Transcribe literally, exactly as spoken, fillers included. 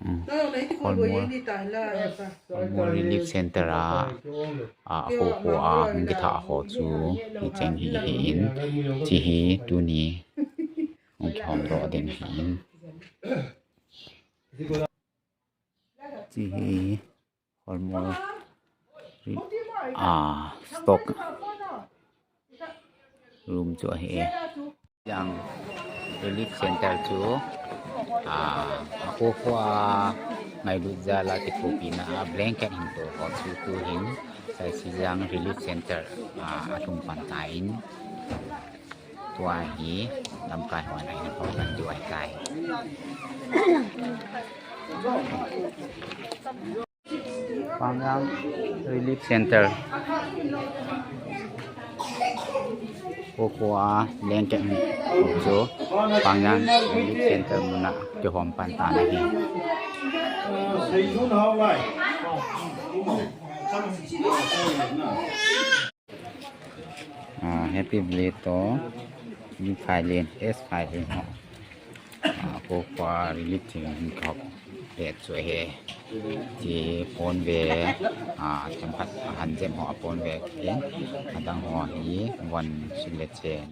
Holmol, Holmol Relief Center a, a, akho kho a hung kithah ho chu hicheng hi ahin, hiche hi tuni hung kihomdoh ding ahin. Hiche hi Holmol, a, stock room chu ahi. Jang Relief Center chu, a, akho kho a ngailut jal a kithopina a blanket hin to ho chu tuhin Saisijang Relief Center, a, alhung pan tan, tua hi lamkai hon ahin hol pan diu ahitai. Pangjang Relief Center. Kho kho a blanket hin to chu Pangjang Relief Center muna kihom pan tan ahi. A, Happy Village to, B Phailin, S Phailin ho, a, kho kho a relief team hin kihop pet chu ahi. Hiche phone ve, a, themkhat ahan jem ho a phone ve in, adang ho hi von sum le chen